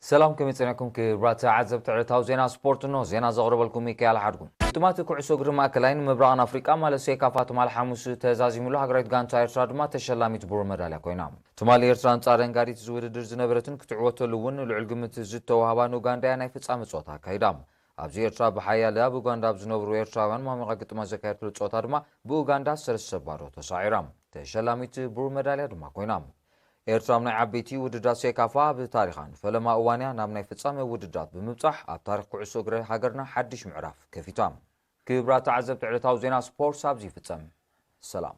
ሰላም፣ ከመይ ጸኒሕኩም ክቡራት ተዓዘብቲ ዕለታዊ ዜና ስፖርት? እንሆ ዜና ዘቕርበልኩም ሚካኤል ሓድጉ። ግጥማት ኩዕሶ እግሪ ማእከላይ ንምብራቕን ኣፍሪቃ ማለት ሴካፋ ትማል ሓሙስ ተዛዚሙሉ። ሃገራዊት ጋንታ ኤርትራ ድማ ተሸላሚት ብሩር መዳልያ ኮይና። ትማል ኤርትራ ኣንጻር ደንጋሪት ዝውድድር ዝነበረትን ክትዕወተሉ እውን ልዑል ግምት ዝተዋህባን ኡጋንዳ እያ ናይ ፍጻመ ጸወታ ኣካይዳ። ኣብዚ ኤርትራ ብሓያለ ኣብ ኡጋንዳ ኣብ ዝነብሩ ኤርትራውያን ማሚቓ ግጥማ ዘካየደትሉ ጸወታ ድማ ብኡጋንዳ ሰለስተ ባዶ ተሳዒራ። ተሸላሚት ብሩር መዳልያ ድማ ኮይና። ኤርትራ ኣብ ናይ ዓበይቲ ውድድራት ሴካፋ ኣብ ታሪኻን ፈለማ እዋንያ ናብ ናይ ፍጻመ ውድድራት ብምብጻሕ ኣብ ታሪኽ ኩዕሶ እግሪ ሃገርና ሓድሽ ምዕራፍ ከፊታ። ክቡራት ተዓዘብቲ ዕለታዊ ዜና ስፖርት ኣብዚ ይፍጸም። ሰላም።